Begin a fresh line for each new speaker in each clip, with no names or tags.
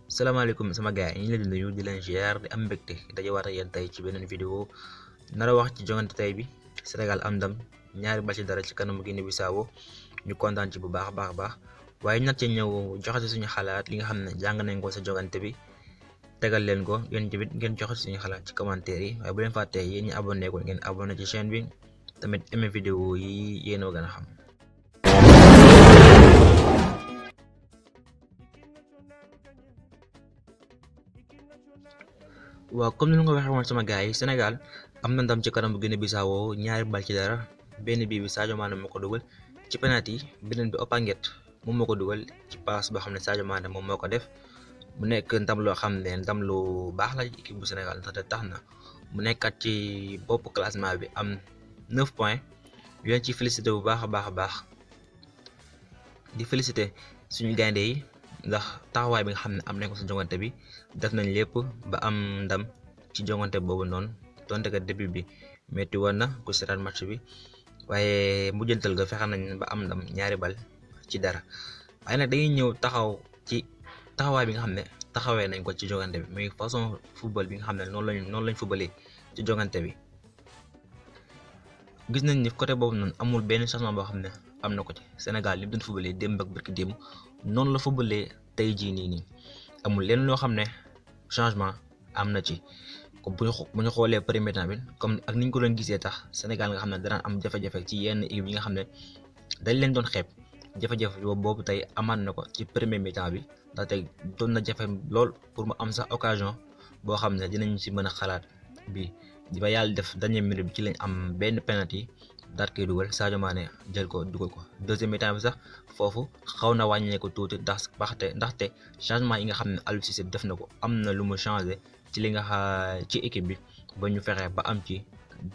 salaamaaleykum sama gars yi ñu leen di nuyu di leen ziar di am mbégte dajewaat ak yéen tey ci beneen vidéo nar a wax ci jongante tey bi Sénégal am ndam ñaari bal ci dara ci kanamu Guinée Bissau ñu kontaan ci bu baax a baax waaye nag ci ñëw joxe suñu xalaat li nga xam ne jàng nañ ko sa jongante bi tegal leen ko yéen tamit ngeen joxe suñu xalaat ci commentaire yi waaye bu leen fàttee yéen ñi abonné ko ngeen abonné ci chaîne bi tamit aimé vidéo yi yéen a gën a xam. waaw comme ni nga ko waxee woon sama gars yi Sénégal am na ndam ci kanamu Guinée Bissau ñaari bal ci dara benn bii bi Sadio Mané moo ko dugal ci penalty yi beneen bi Opa Nguette moom moo ko dugal ci passe boo xam ne Sadio Mané moom moo ko def mu nekk ndam loo xam ne ndam lu baax la équipe bu Sénégal ndaxte tax na mu nekkat ci bopp classement bi am 9 points yu leen ci félicité bu baax a baax di félicité suñu gaynde yi ndax taxawaay bi nga xam ne am nañ ko si jongante bi def nañ lépp ba am ndam ci jongante boobu noonu donte que début bi metti woon na ku seetaan match bi waaye mujjantal ga fexe nañ ba am ndam ñaari bal ci dara waaye nag dañuy ñëw taxaw ci taxawaay bi nga xam ne taxawee nañ ko ci jongante bi muy façon football bi nga xam ne noonu lañ footballee ci jongante bi gis nañ ni côté boobu noonu amul benn changement boo xam ne am na ko ci Sénégal li mu doon footballee démb ak barki démb noonu la footballee tey jii nii amul leen loo xam ne changement am na ci comme bu ñu xoolee premier temps bi comme ak ni ñu ko doon gisee tax Sénégal nga xam ne daan am jafe-jafe ci yenn équipe yi nga xam ne dañ leen doon xeeb jafe-jafe boobu tey amaat na ko ci premier mi-temps bi ndax tey doon na jafe lool pour mu am sax occasion boo xam ne dinañ si mën a xalaat bi ba yàlla def dernière minute bi ci lañ am benn penalty daat koy dugal Sadio Mané jël ko dugal ko deuxième mi-temps bi sax foofu xaw na wàññeeku tuuti ndaxte changement yi nga xam ne Aliou Cissé def na ko am na lu mu changé ci li nga ci équipe bi ba ñu fexe ba am ci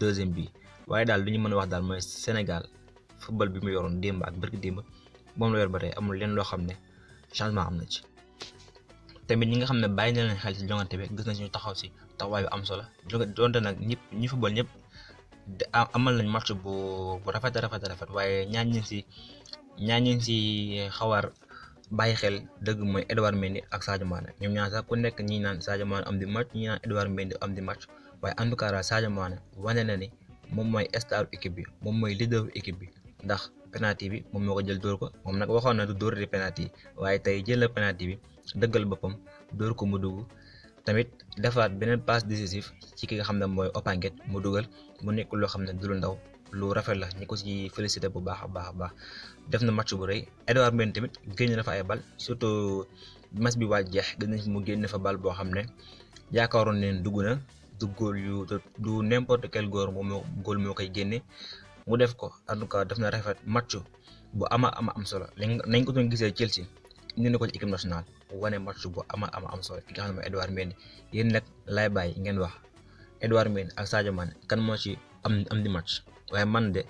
deuxième bi waaye daal lu ñu mën a wax daal mooy Sénégal football bi mu yoroon démb ak barki démb moom la yor ba tey amul leen loo xam ne changement am na ci. tamit ñi nga xam ne bàyyi na leen xel ci jongante bi gis nañ ñu taxaw si taxawaay bi am solo donte nag ñi football ñëpp amal nañ match bu rafet waaye ñaañ si xawar bàyyi xel dëgg mooy Edouard Mendy ak Sadio Mané ñoom ñaar sax ku nekk ñi naan Sadio Mané am di match ñi naan Edouard Mendy am di match waaye en tout cas Sadio Mané wane na ni moom mooy star équipe bi moom mooy leader équipe bi ndax penalty bi moom moo ko jël dóor ko moom nag waxoon na du dóor di penalty waaye tey jël la penalty bi dëggal boppam dóor ko mu dugg tamit defaat beneen passe décisif ci ki nga xam ne mooy Opa Nguette mu dugal mu nekk loo xam ne du lu ndaw lu rafet la ñi ko ci félicité bu baax a baax def na match bu rëy Edouard Mendy tamit génn na fa ay bal surtout match bi waa jeex gën nañ mu génn fa bal boo xam ne yaakaaroon neen dugg na du góol yu du n'importe quel góor góol moo koy génne mu def ko en tout cas def na rafet match bu ama am solo nañ ko doon gisee Chelsea indi na ko ci équipe nationale wane match bu ama am solo ki nga xam ne mooy Edouard Mendy yéen nag laay bàyyi ngeen wax Edouard Mendy ak Sadio Mané kan moo ci am di match waaye man de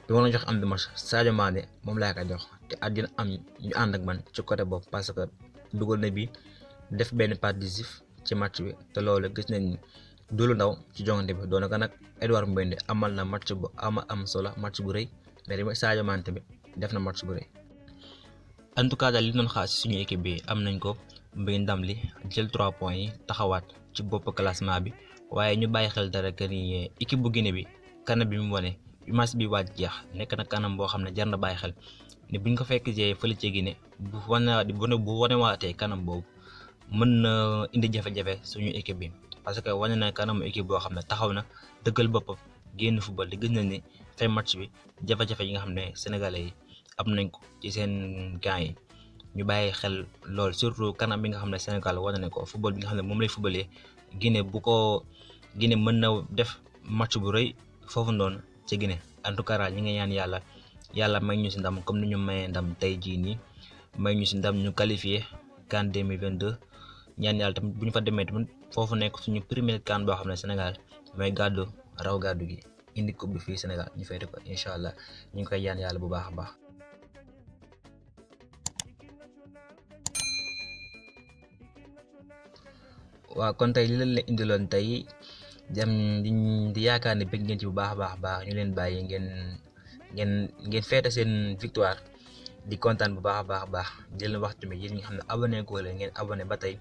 bi ma la jox am di match Sadio Mané moom laa koy jox te dina am ñu ànd ak man ci côté boobu parce que dugal na bi def benn passe décisif ci match bi te loolu gis nañ ni du lu ndaw ci jongante bi doon nag Edouard Mendy amal na match bu ama am solo match bu rëy mais tamit Sadio Mané tamit def na match bu rëy. en tout cas daal li doon xaar si suñu équipe bi am nañ ko mbéy ndam li jël 3 points yi taxawaat ci bopp classement bi waaye ñu bàyyi xel dara que ni équipe bu Guinée bi kanam bi mu wane bi match bi waaj jeex nekk na kanam boo xam ne jar na bàyyi xel ni buñ ko fekk jee fële ci Guinée bu wane waatee kanam boobu mën na indi jafe-jafe suñu équipe bi parce que wane na kanamu équipe boo xam ne taxaw na dëggal boppam génn football di gis nañ ni fay match bi jafe-jafe yi nga xam ne sénégalais yi am nañ ko ci seen gants yi ñu bàyyi xel lool surtout kanam bi nga xam ne Sénégal wane na ko football bi nga xam ne moom lay footballee Guinée mën na def match bu rëy foofu noonu ci Guinée en tout cas ñi nga ñaan yàlla may ñu si ndam comme ni ñu mayee ndam tey jii nii may ñu si ndam ñu qualifié CAN 2022 ñaan yàlla tamit bu ñu fa demee tamit foofu nekk suñu premier CAN boo xam ne Sénégal mooy gàddu raw gàddu gi indi coupe bi fii Sénégal ñu fay def ko incha allah ñu ngi koy ñaan yàlla bu baax a baax. waaw kon tey li leen la indiloon tey dem di yaakaar ne bëgg ngeen ci bu baax a baax ñu leen bàyyi ngeen feete seen victoire di kontaan bu baax a baax di leen wax tamit yéen ñi nga xam ne abonné goo leen ngeen abonné ba tey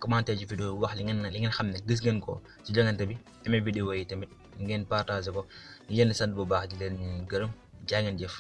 commenter ci vidéo wax li ngeen xam ne gis ngeen ko ci jongante bi aimé vidéo yi tamit ngeen partagé ko di leen sant bu baax di leen gërëm jaa ngeen jëf.